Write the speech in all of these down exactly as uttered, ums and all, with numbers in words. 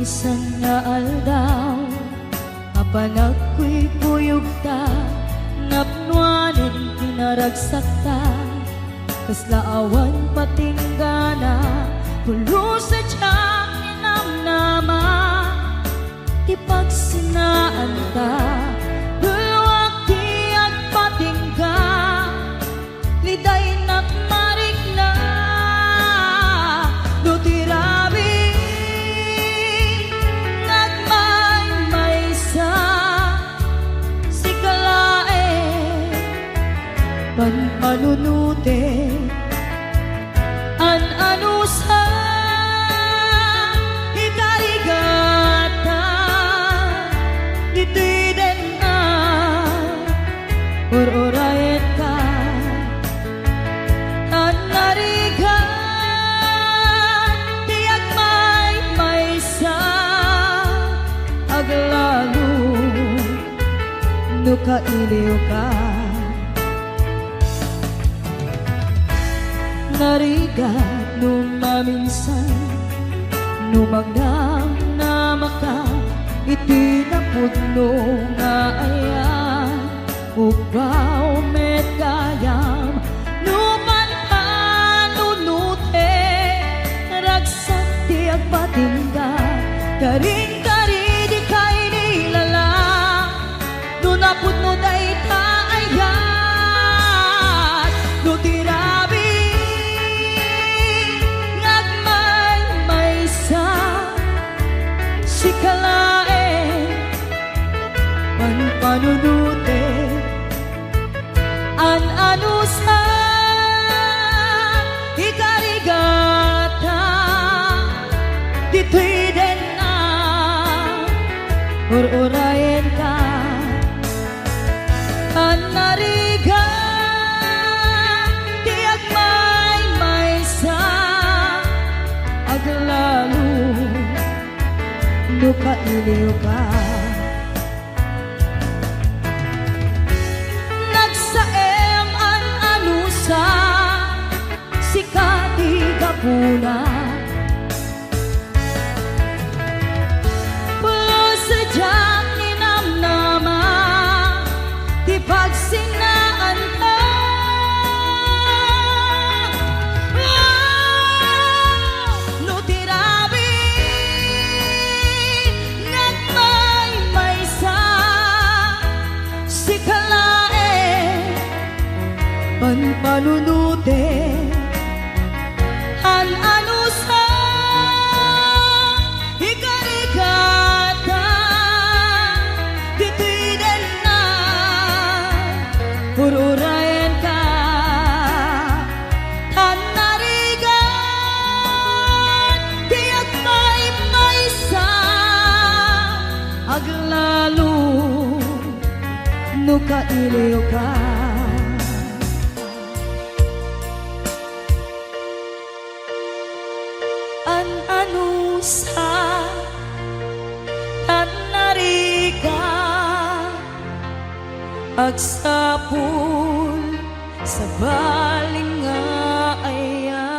Maysa nga aldaw, a panagkuykuyogta, napnoanen ti naragsakta, kasla awan patinggana, pulos sadiak ninamnama, ti pagsinaanta, bulwak ti agpatingga, lidaynak marikna, no ti rabii nga agmaymaysa, sika laeng panpanunotek. An-anusa, ikarigata, ditoy den a ur-urayenka. Tan narigat ti agmaymaysa, aglalo no kailiwka. Narigat no maminsan, no magnamnamaka iti napudno nga ayan, ugbaw met gayam no panpanunotek, ragsak ti agpatingga, karin-kari dika inilala. No napudno dayta ayat, no ti rabii nga agmaymaysa, sika laeng panpanunotek. An-anusa, ikarigata, ditoy den a ur-urayenka. Tan narigat ti agmaymaysa, aglalo no kailiwka. Nagsaem an-anusa, sika ti gapuna. Pulos sadiak ninamnama ti pagsinaanta. No ti rabii nga agmaymaysa, sika laeng panpanunotek. An-anusa, ikarigata, ditoy den a ur-urayenka. Tan narigat ti agmaymaysa, aglalo no kailiwka. An-anusa, tan narigat, agsapul, sabali nga ayan.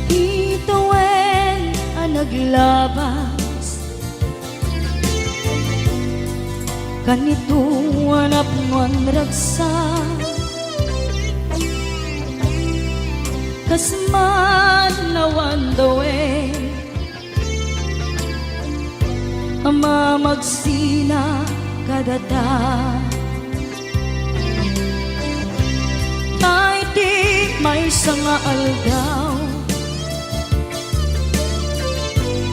Itawen a naglabas, kanito a napnoan ragsak, kas man awan dawen a mamagsina kadata. Ta iti maysa nga aldaw,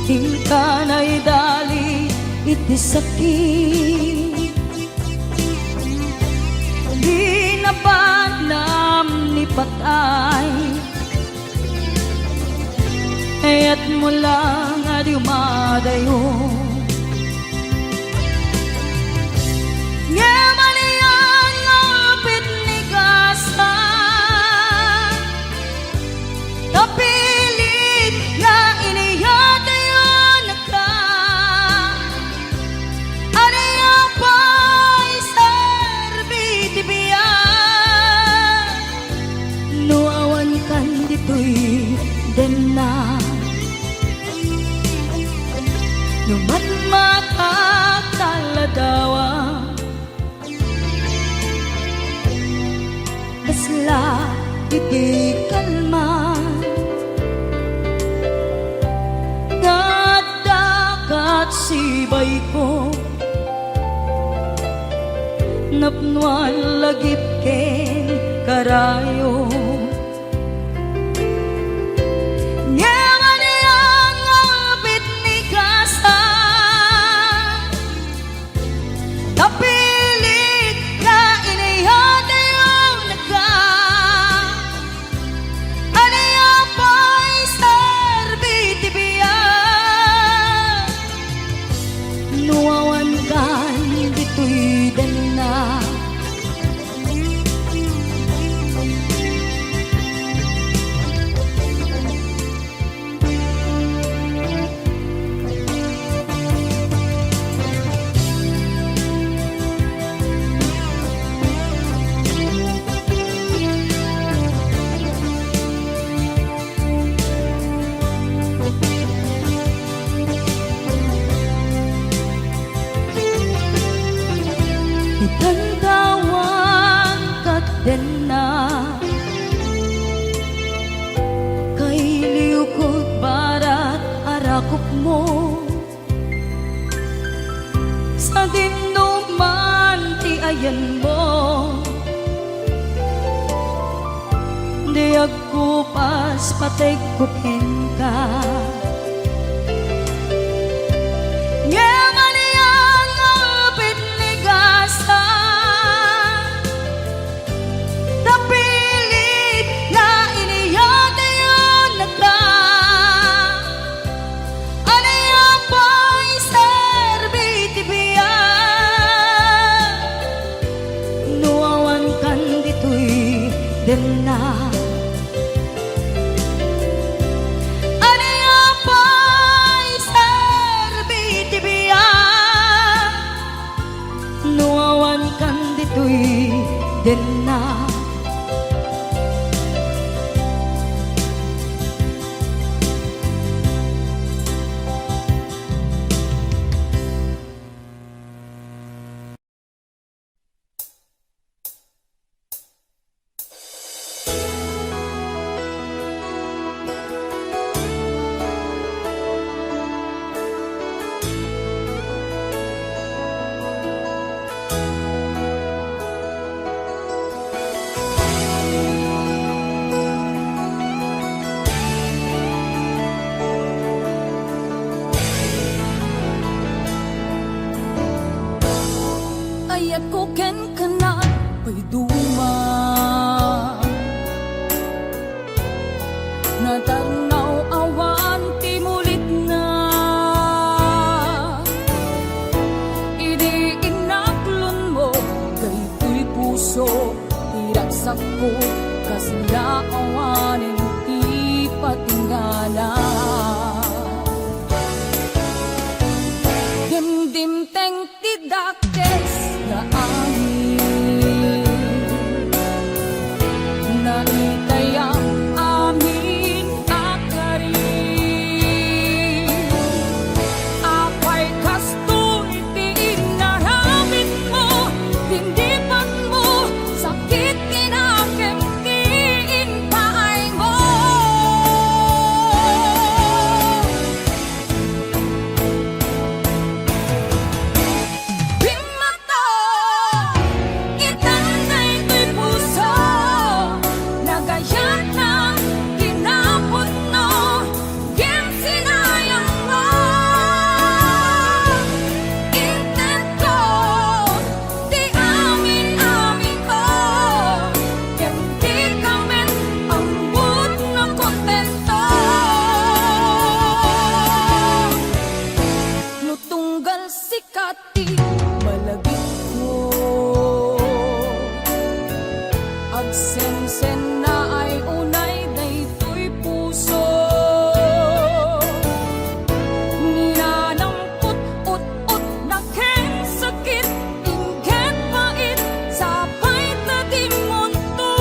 inka naidali iti sakit. Panam ni patay, kayatmo lang a dumadayo. Ngem ania nga pitnigasan, napilit nga iniyatayonka. Ania pay serbi ti biag no awan kan ditoy denna? No matmatak ta ladawa, kasla iti kalman nga adda kat sibayko, napnoan lagip ken karayo. Ngem ania nga pitnigasan, napilit nga iniyatayonka. Ania pay serbi ti biag no awan kan ditoy denna? Itantawan kat denna, kailiwko barat a rakupmo. Sadinoman ti ayanmo, di agkupas pategko kenka. Ngem ania nga pitnigasan, napilit nga iniyatayonka. Ania pay serbi ti biag no awan kan ditoy denna? Ania pay serbi ti biag no awan kan ditoy denna? Ayatko kenka, payduma. Natarnaw awan ti mulitna. Idi inaklonmo daytoy puso, ti ragsakko kasla awanen ti patingganan. Dimdimteng ti dakes nga angin, naitayam amin a karin. Apay kastoy ti inaramidmo, tindipanmo, sakit ti nakem ti impaaymo. Sensennaay unay daytoy puso. Nanampot, ut-ot na ken sakit, ingged pait, sapay ta dimonto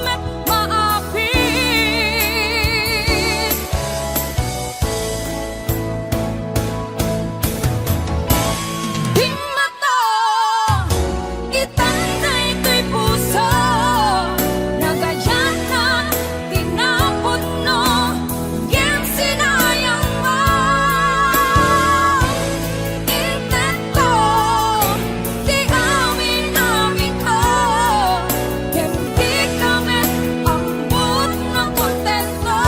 met maapit. Bimmato, itan daytoy puso, nagayatna ti napudno, ngem sinayang mo. Intedko ti amin-aminko, ngem dika met ammon nakontento.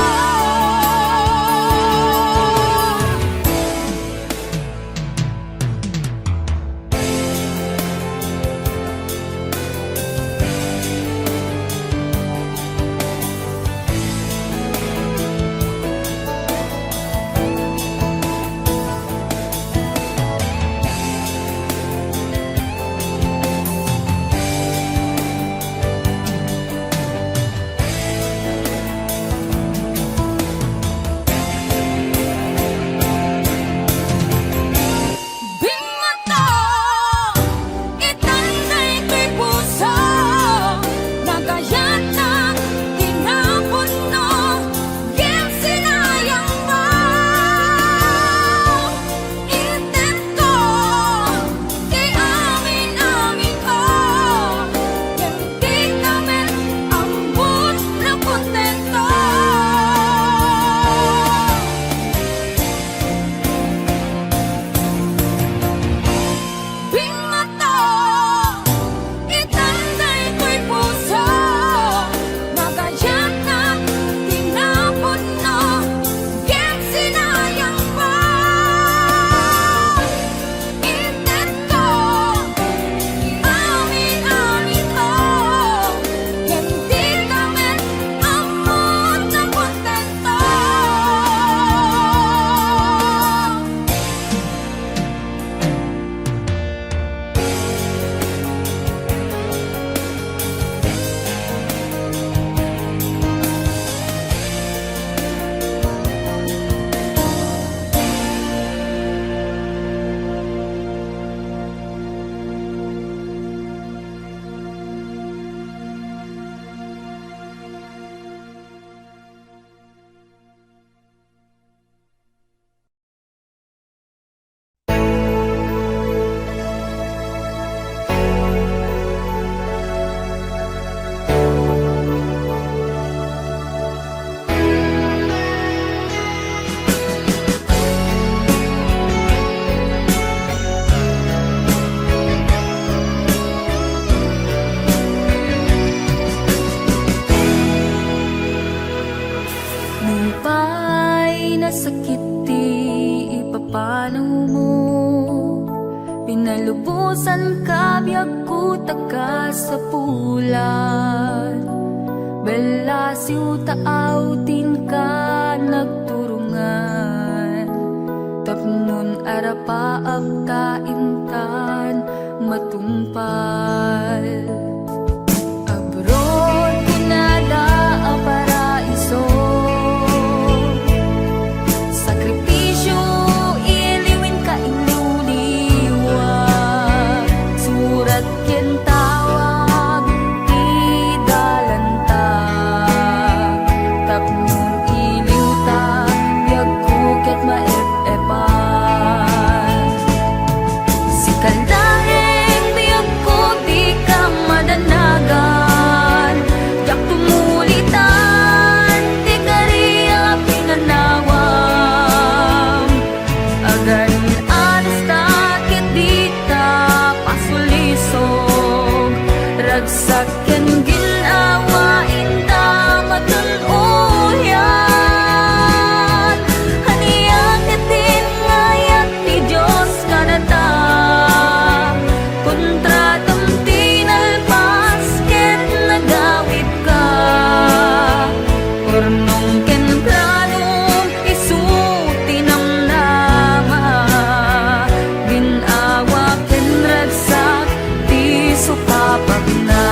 Bimmato, itan daytoy puso, nagayatna ti napudno, ngem sinayang mo. Intedko ti amin-aminko, ngem dika met ammon nakontento. Bimmato, itan daytoy puso, nagayatna ti napudno, ngem sinayang mo. Intedko ti amin-aminko, ngem dika met ammon nakontento. Nupay nasakit ti ipapanaw mo, pinalubosan ka biagko ta kasapulan. Bellasiw ta awtin ka nagturongan, tapnon arapaap ta intan matungpal. Abroad kunada a paraiso, sakripisio, iliw inka inliwliwa. Surat ken tawag ti dalanta, tapno iliwta, biagko ket maep-epan. Sika laeng biagko, dika madanagan, diak tumulitan ti kari a pinanawam. Agan-adas ta ket dita pasulisog, ragsak ken gin-awa inta matun-oyan. Ania ket ti ngayat ti Dios kadata? Kontratam ti nalpas ket nagawidka. Purnong ken planom isu ti namnama, gin-awa ken ragsak ti sukapatna.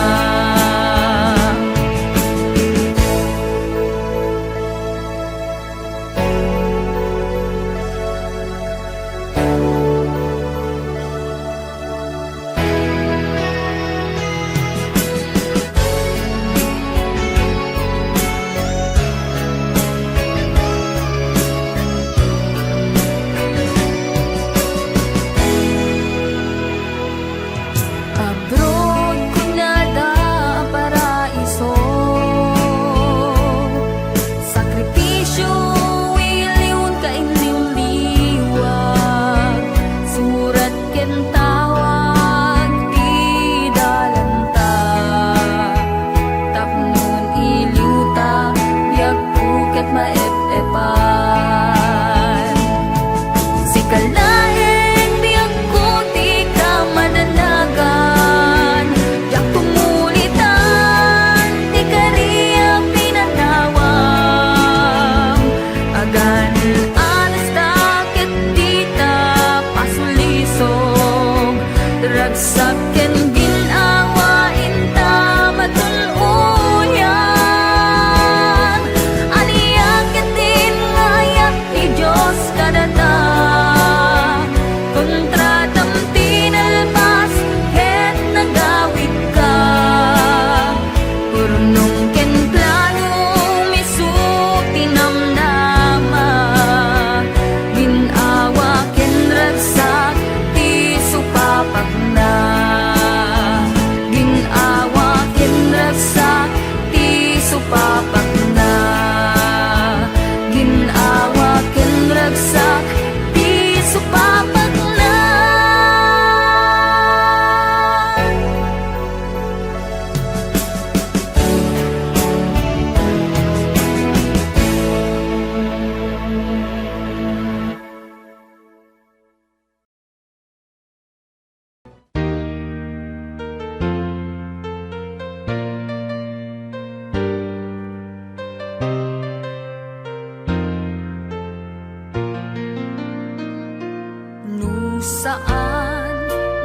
Saan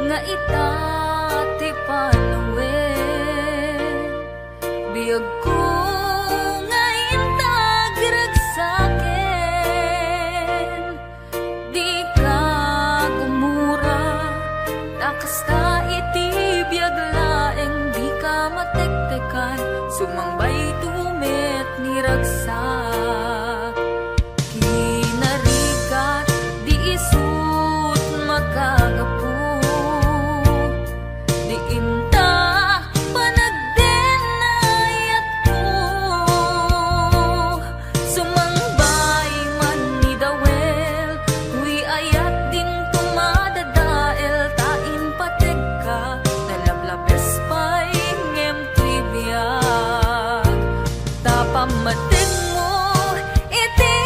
nga ita ti panawen, biagko nga inta agragsaken. Dika gumura, ta kasta iti biag laeng dika matektekan, sumangbayto met ni ragsak. Kinarigat, di isut makagapu. Di inta panagdenayatko. Sumangbay man ni Dawel, toy ayat dinto madadael, ta impategka, nalablabes pay ngem toy biag. Ta pammategmo iti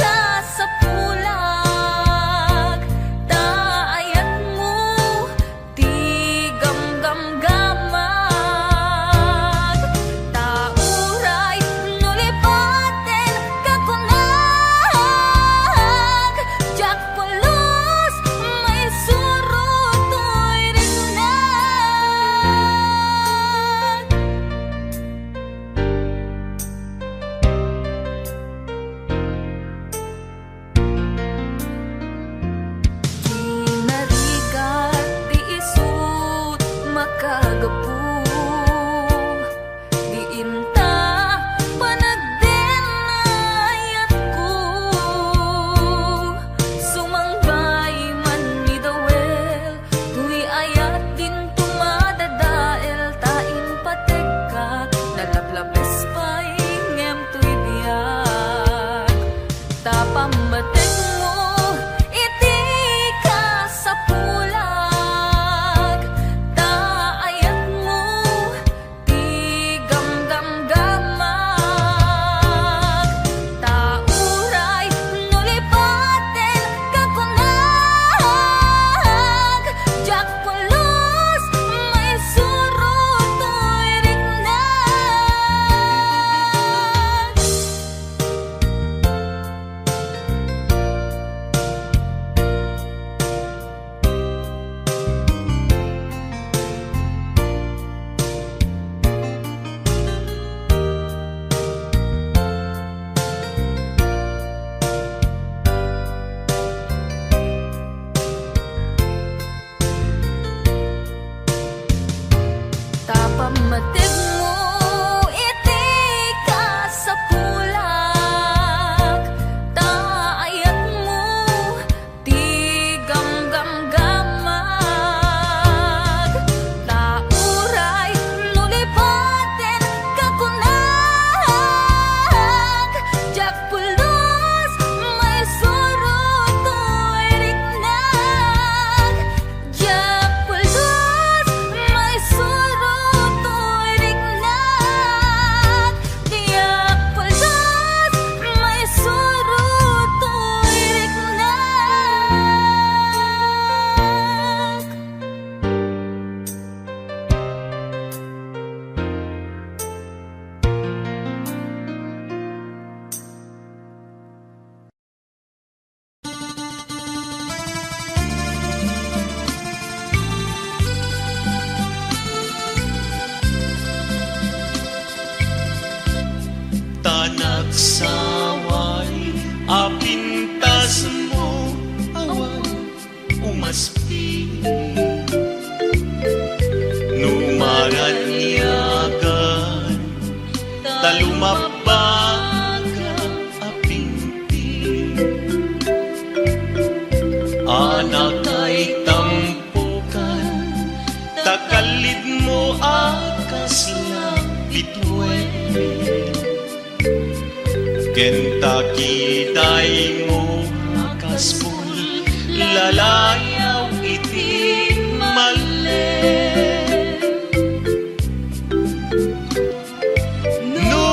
kasapulag, ta ayatmo ti gamgamgamag. Ta uray no lipaten ka kunag, diak pulos maisuro toy riknag. Kinarigat, di isut makagapu. Di inta panagdenayatko. Sumangbay man ni Dawel, toy ayat dinto madadael, ta impategka, nalablabes pay ngem toy biag. Ta pammategmo iti kasapulag, ta ayatmo ti gamgamgamag. Ta uray no lipaten ka kunag, diak pulos maisuro toy riknag. Ta pammategmo iti kasapulag, ta ayatmo ti gamgamgamag. Ta uray no lipaten ka kunag, diak pulos maisuro toy riknag. Diak pulos maisuro toy riknag. Diak pulos maisuro toy riknag. Ta nagsaway a pintasmo, awan umasping. No maraniagan ta lumabbaga a pingping. Anak ay tampokan, ta kallidmo a kasla bituen. Ken ta kidaymo a kas pullalayaw iti malem. No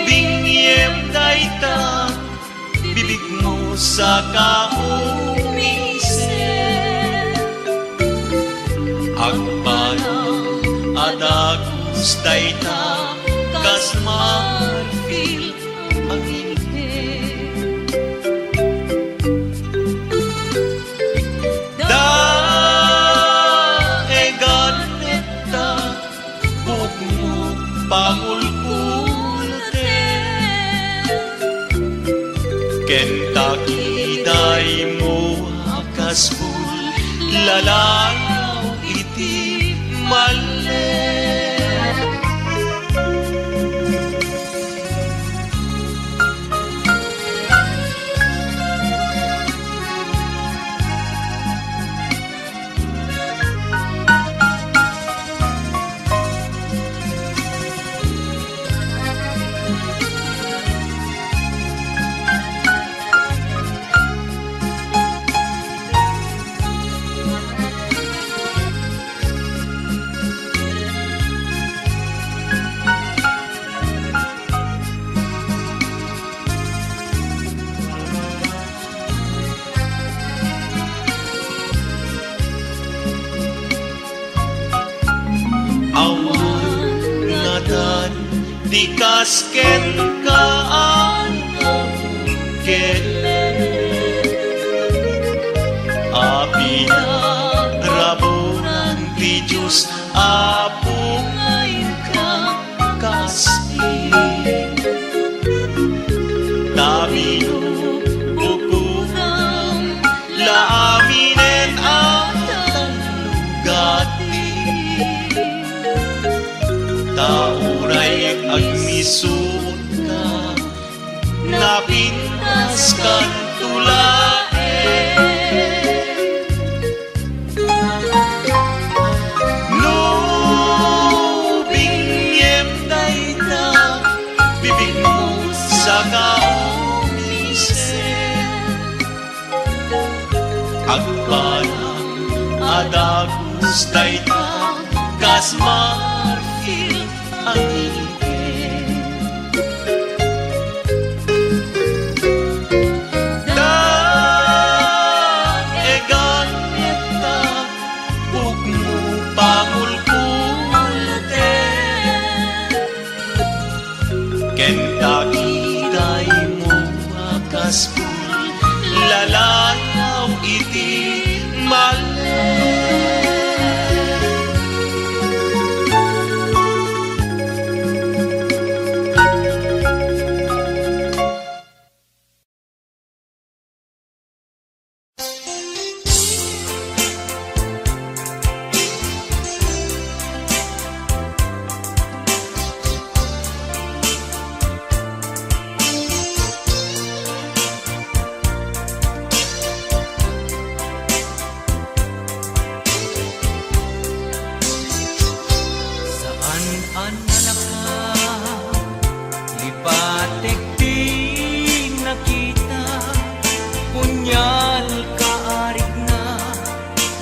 biniem dayta, bibigmo saka umisem. Agbanag a dagus dayta kas marfil a ngipin. pangulkulten, ken takidaymo a kasbul, lalayaw iti mallet. Awan ngatan ti kas kenka a nabukel a pinaraburan ti Dios, Apo, nga inka kasdi. Ta binubukonam la aminen a talugati. Ta uray agmisuotka, napintaskanto laeng. No bingngem dayta, bibigmo saka umisen. Agbanam a dagus dayta kas marfil a ngipin. Daegan ngetta, pugmo pangulkulten, ken takidaymo a kasbul, lalayaw iti mallet. Saan a nalaka, lipatek ti nakita, punyal ka arikna,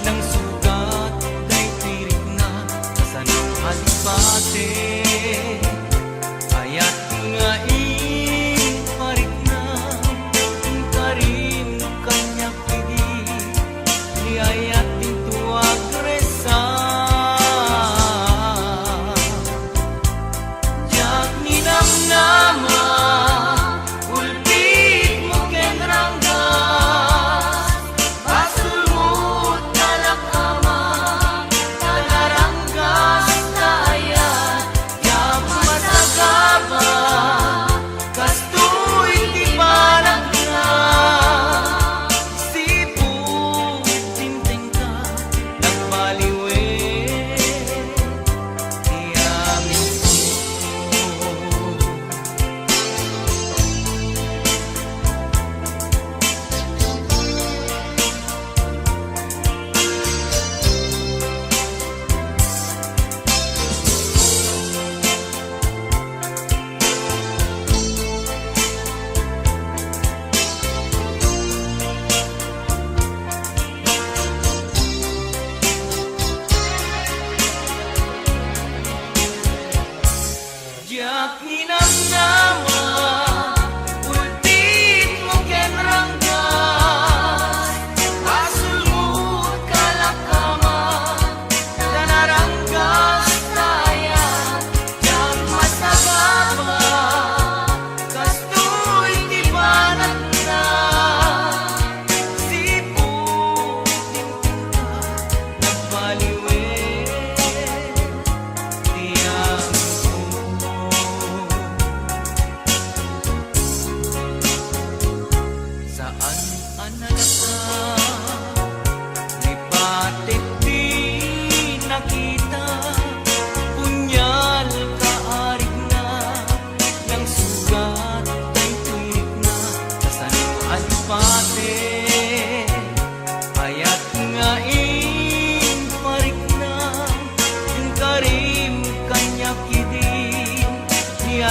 nangsugat daytoy rikna, kasano a lipatek. Ayat nga iparikna, inkarim kaniak idi, ni ayat dinto agresa. Diak ninamnama, ulpitmo ken ranggas, basolmo ta lakama, ta naranggas ta ayat, diak masagaba, kastoy ti panagna. Sipud dimtengka, nagbaliwen ti amin. Diak ninamnama, ultitmo ken ranggas, basolmo ta lakama, ta naranggas ta ayat, diak masagaba, kastoy ti panagna. Sipud dimtengka, nagbaliwen ti amin.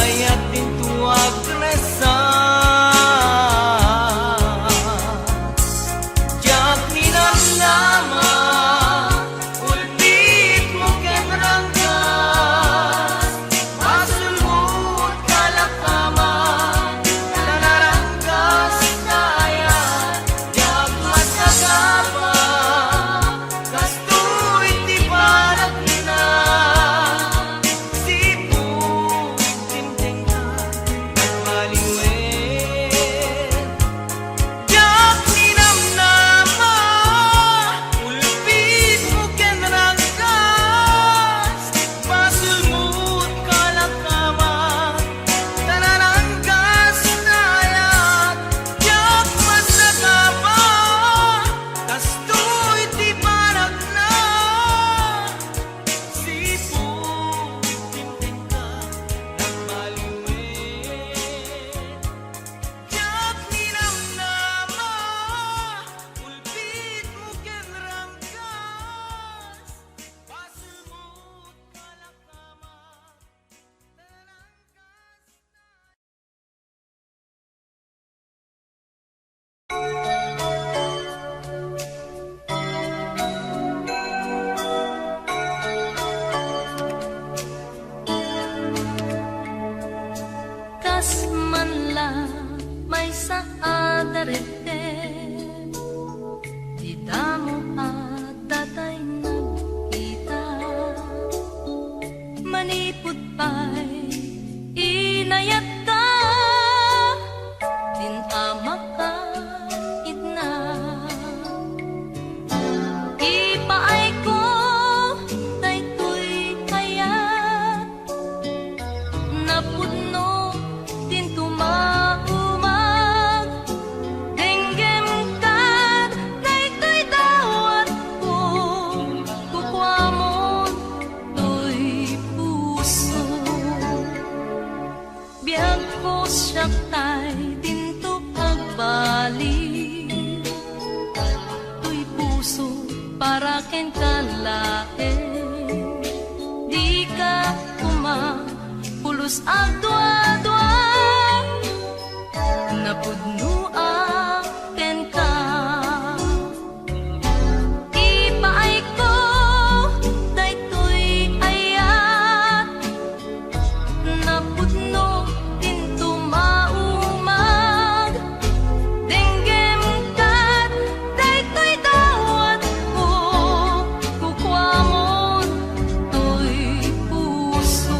Kayat dinto agresar. Diak ninamnama, ulpitmo ken ranggas. Basolmo kalakaman, ta naranggas kayat. Diak masagaba, kastoy ti panagna. Sipud timtengka, nagbaliwen. Diak ninamnama, ulpitmo ken ranggas. Basolmo kalakaman, ta naranggas kayat. Diak masagaba, kastoy ti panagna. Sipud timtengka, nagbaliwen. Diak ninamnama, ulpitmo ken ranggas. Basolmo kalakaman, ta naranggas. Kas man la maysa a daretten, ti damo a datay nagita. Manipud pay inayatta, din a makaitna. Ipaayko daytoy kayat, napudno dinto maumag. Denggem kad daytoy dawatko, kukuamon toy puso. Biagko siak tay dinto agbaliw. Toy puso para kenka laeng. Dika koma pulos agduadua. Napudno a kenka. Ipaayko daytoy ayat, napudno dinto maumag. Denggem kad daytoy dawatko, kukuamon toy puso.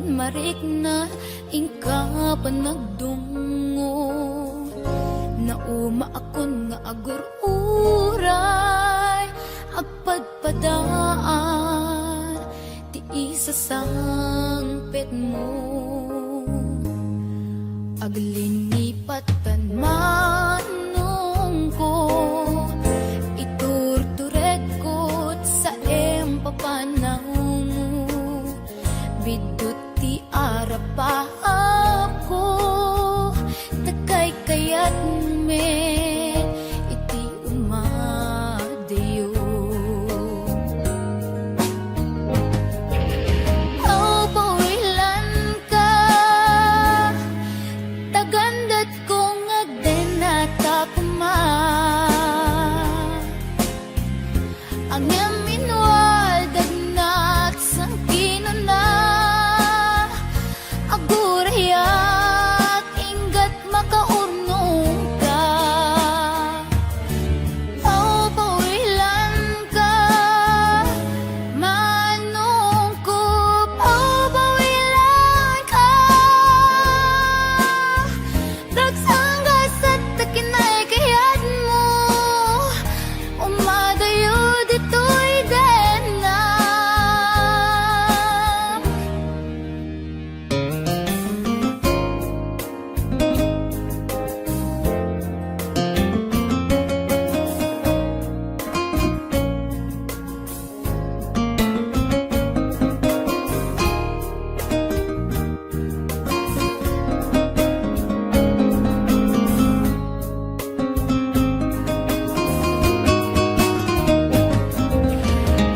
Marikna inka panagdungngo, naumaakon nga agur-uray, agpadpadaan ti isasangpetmo. Aglinipatan manongko, iturturedko saem papanawmo. Biddut ti arapaapko, ta kaykayatmo met iti umadayo. Aw, pawilanka, ta gandetko nga agdennatak koma. Ngem inwaldagnak sangkinana, agurayak inggat makaurnongka. Aw, pawilanka, manongko, aw, pawilanka. Dagsanggasat ta kinaykayatmo, umadayo ditoy denna.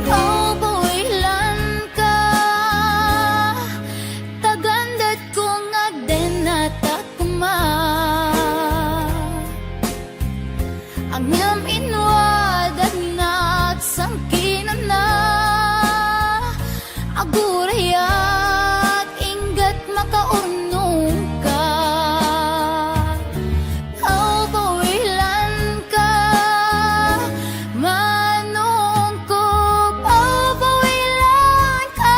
Aw, pawilanka, ta gandetko nga agdennatak koma. Ngem inwaldagnak sangkinana, agurayak inggat makaurnongka. Aw, pawilanka, manongko, aw, pawilanka.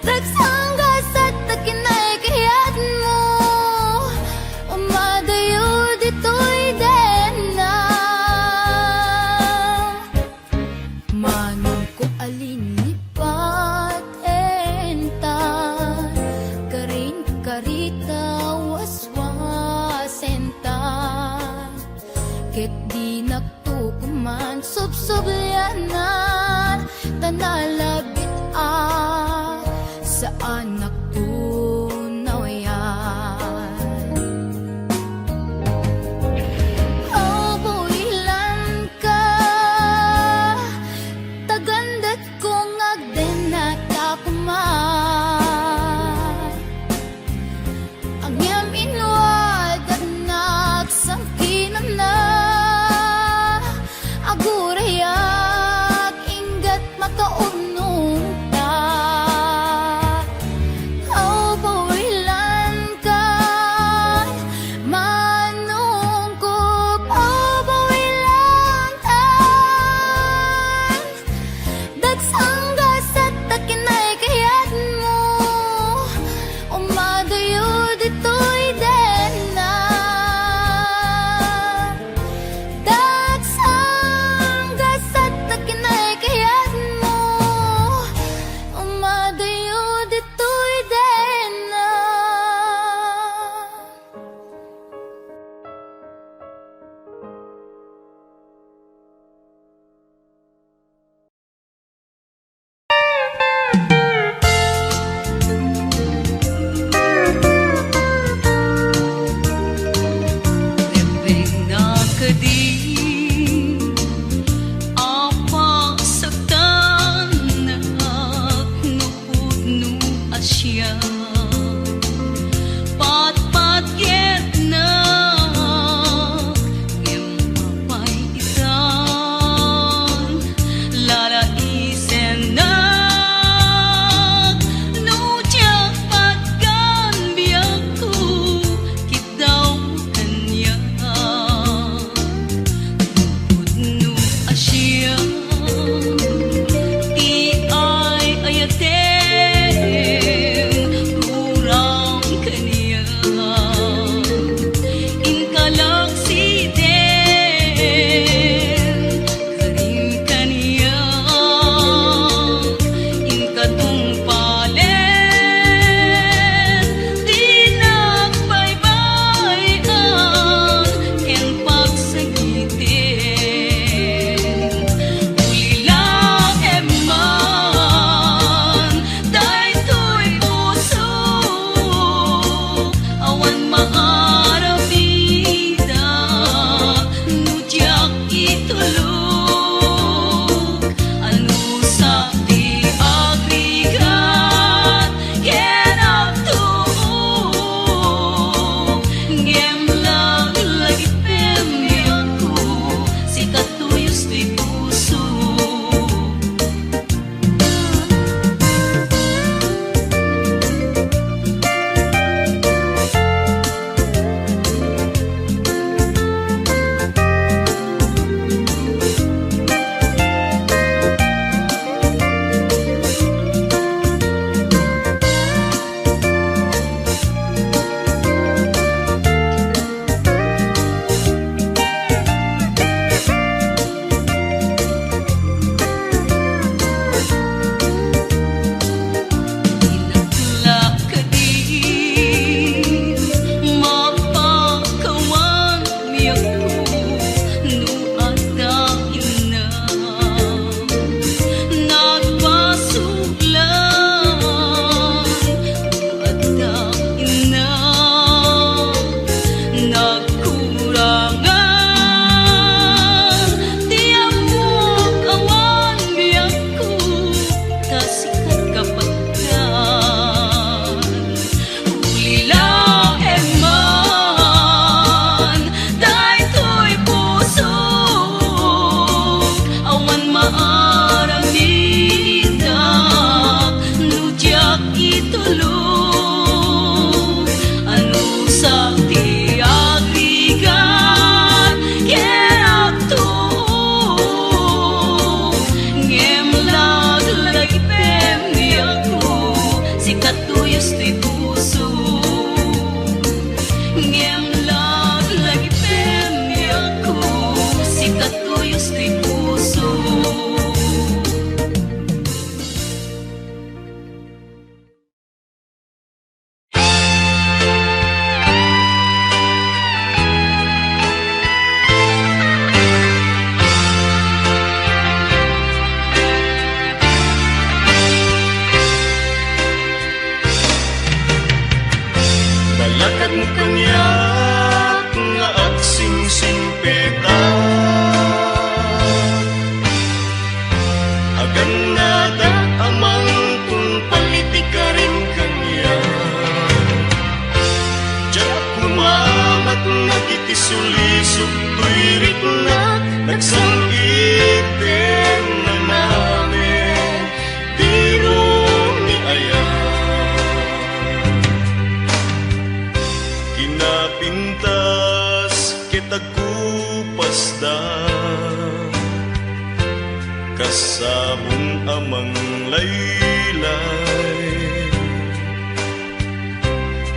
Dagsanggasat ta kinaykayatmo, umadayo ditoy denna. Manongko, alinipatenta, karin karita waswasenta, ket dinak to koma subsublianan, ta nalabit a saanak to nawayan. Aw, pawilanka, ta gandetko nga agdennatak koma. Ngem inwaldagnak sangkinana, agurayak inggat makaurnongta. Aw, Tulong, anusak ti agrigat ken agtuo. Ngem laglagipem ni ako, sika tuyos ti puso. Ngem laglagipem ni ako, sika tuyos ti puso. Balakadmo kaniak nga agsingsingpet. Agannadak, Amang, kun palitikarim kaniak. Diak koma matnag iti sulisog toy riknak, nagsam-iten nanamen ti rumi aya. Kinapintas ket agkupasda kas sabong a manglaylay.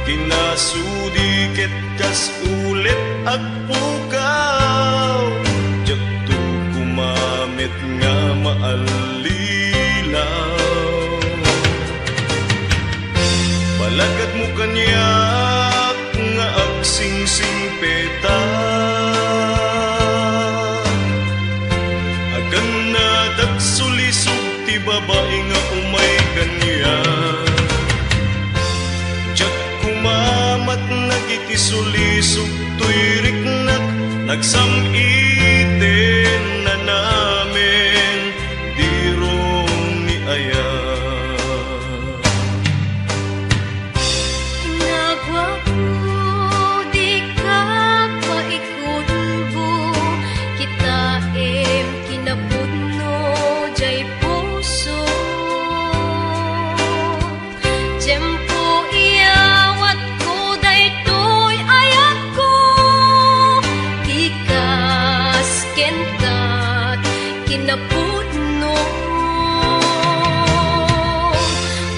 Kinasudi ket kas ulit agpukaw, diakto koma met nga maallilaw. Balakadmo kaniak nga agsingsingpetak. Agannadak sulisog ti babai nga umay kaniak. Diak koma matnag iti sulisog toy riknak, nagsam-iten nanamen ti rumi aya. Naguapo, dika paikunbo, kitaem kinapudno jay puso. Tiempo iyawatko daytoy ayatko, ti kas kenkat kinapudno.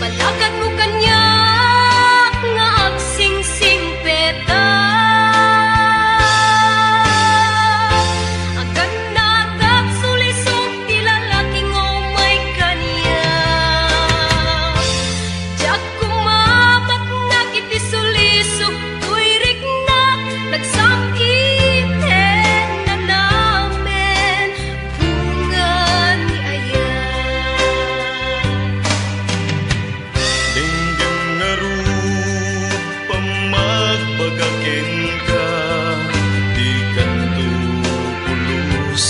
Balakadmo kaniak nga agsingsingpetak. Agannadak sulisog ti lalaki nga umay kaniak. Diak koma matnag iti sulisog toy riknak, nagsam-iten nanamen bunga ni ayat. Denggem ngarud pammagbaga kenka, dikanto pulos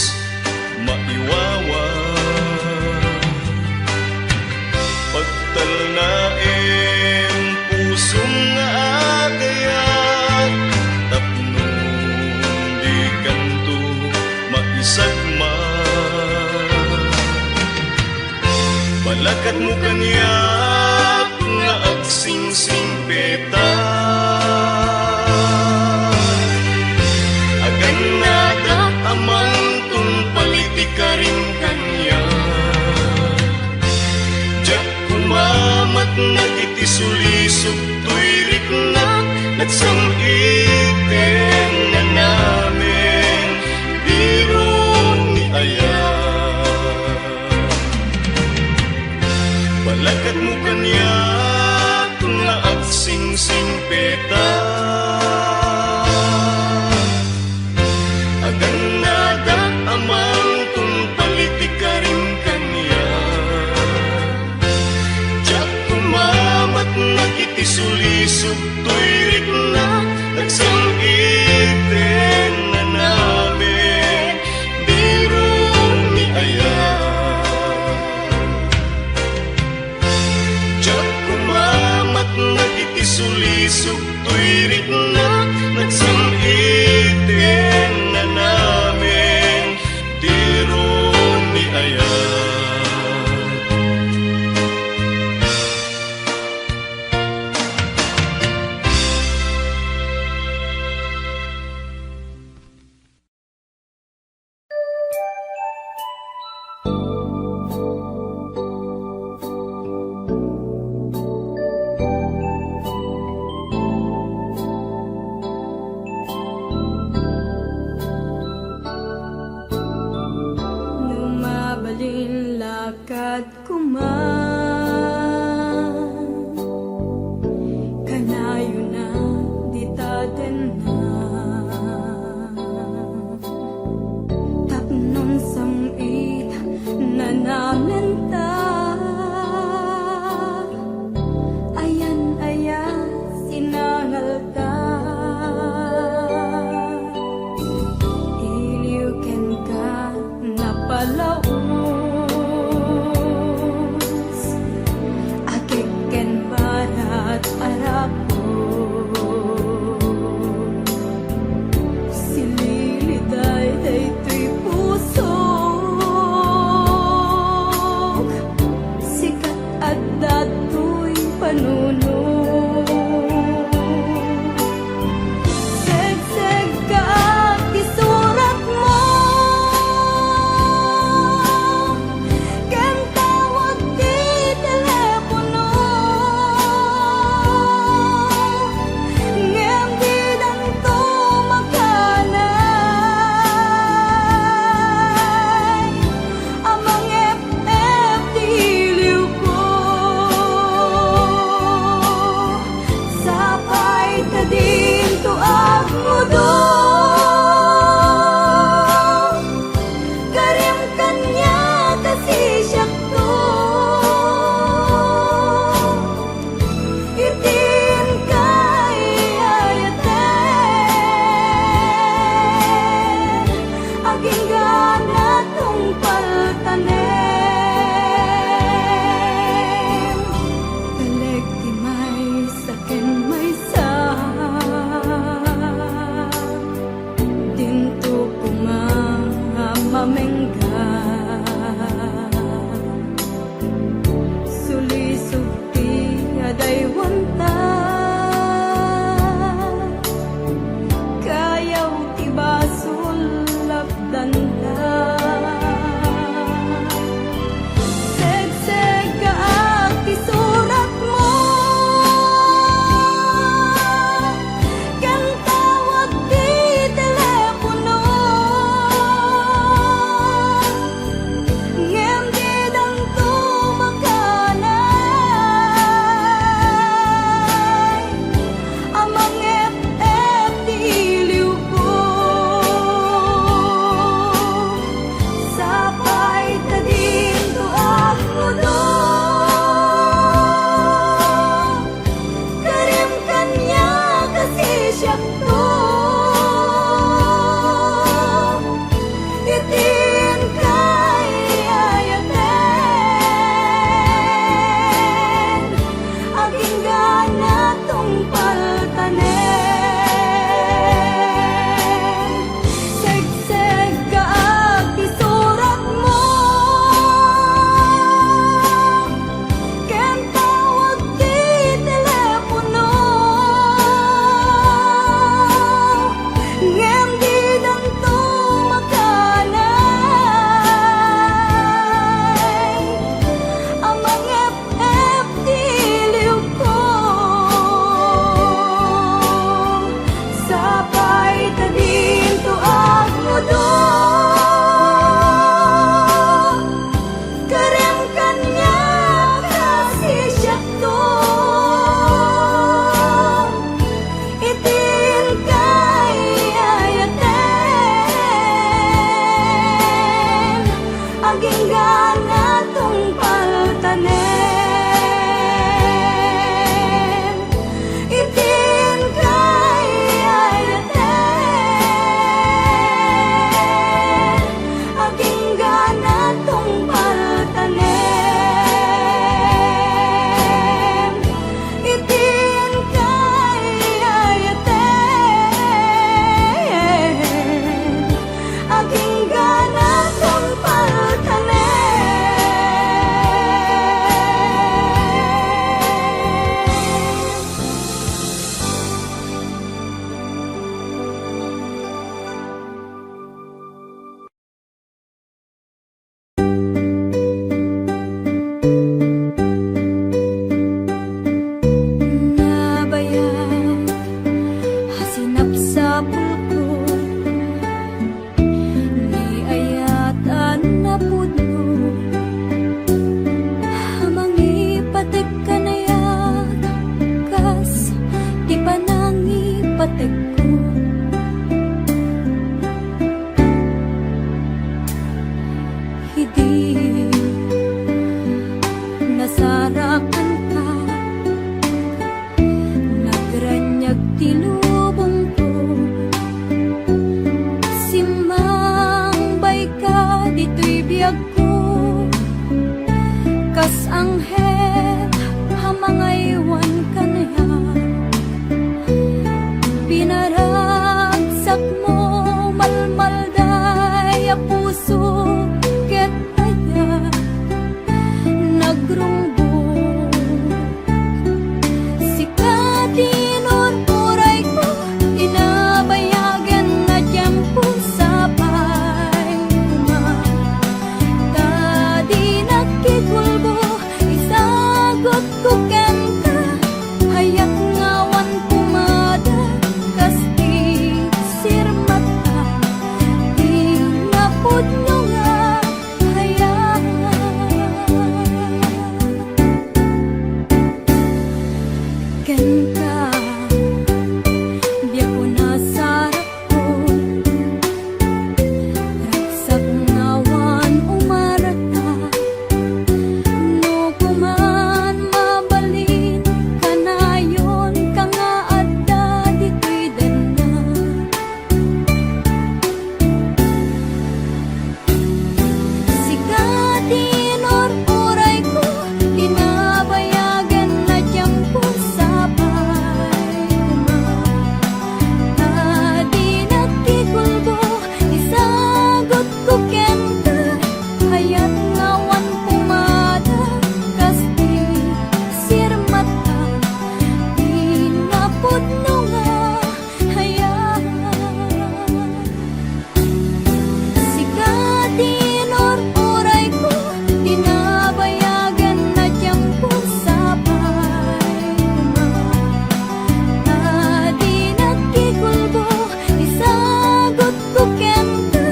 maiwawa. Pagtalnaem pusom nga agayat, tapno dikanto maisagma. Balakadmo kaniak nga agsingsingpetak. Agannadak, Amang, kun palitikarim kaniak. Diak koma matnag iti sulisog toy riknak, nagsam-iten nanamen ti rumi aya. Balakadmo kaniak nga agsingsingpetak. Agannadak, Amang, kun palitikarim kaniak. Diak koma matnag iti sulisog toy riknak, nagsam-iten nanamen ti rumi aya. Diak koma matnag iti sulisog toy riknak, nagsam-iten nanamen ti rumi aya. Nuno, segsegka ti suratmo, ken tawag ti telepono, ngem didanto makanay a mangep-ep ti iliwko. Kenka, biag ko, nasarapko, ragsak nga awan umarta. No kuman mabalin, kanayon ka nga adda ditoy denna. Sika ti inur-urayko, ti nabayagen a tiempo sapay koma. Ta di nagkikulbo ti sagutko kenka, kayat nga awan pumada kas ti sirmatta, ti napudno nga hayat. Sika ti inur-urayko, ti nabayagen a tiempo sapay koma. Ta di nagkikulbo ti sagutko kenka,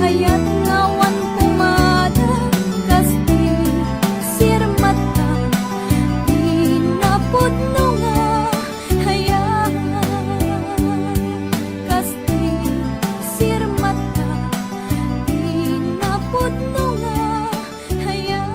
kayat nga awan pumada kas ti sirmatta, ti napudno nga hayat. Kas ti sirmatta, ti napudno nga hayat.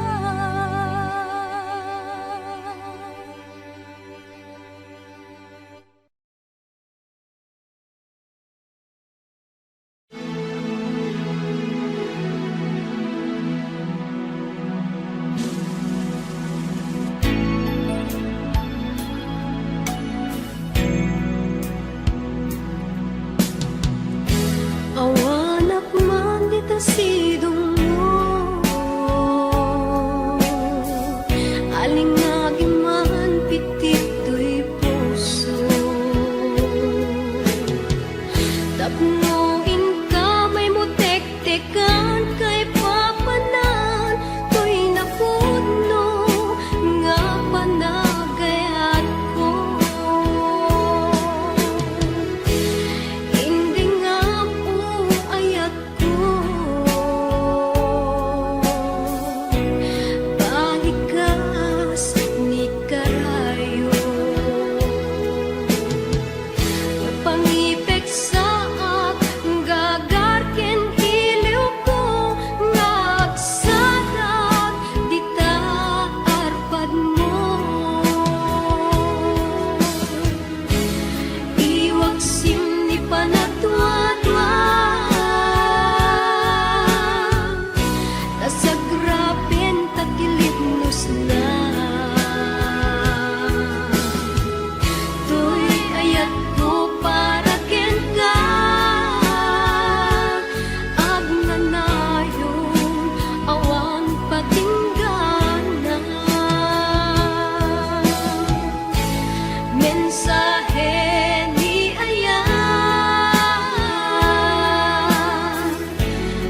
Awanak man dita sidongmo, alingagi man pitittoy puso. Tapno inka maymo tektekan kaipapanan toy napudno nga panagayatko. Indingam, o ayat ko, balikas ni karayo. Pangipeksaak, gagar ken iliwko, nga agsadak dita arpadmo. Iwaksim ni panagtuatua, ta sagrapen ta ti libnosna. Toy ayatko para kenka, agnanayon, awan patinggana. Mensahe ni ayat,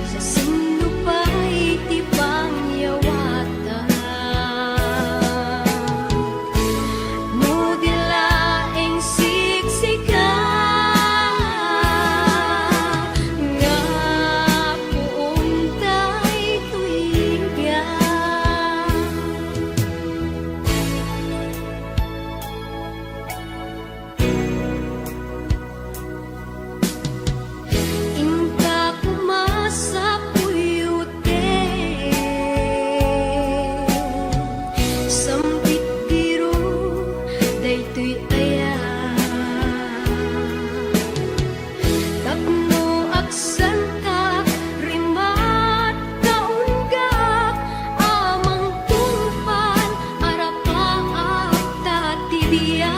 sa sino pay ti pangyawatan. No di laeng siksika, nga puon daytoy biag. Inka koma sa puyoten, sambit diro daytoy ayat. Tapno agsantak, rimat, kaunggak a mangtungpal, arapaak ta ti biag.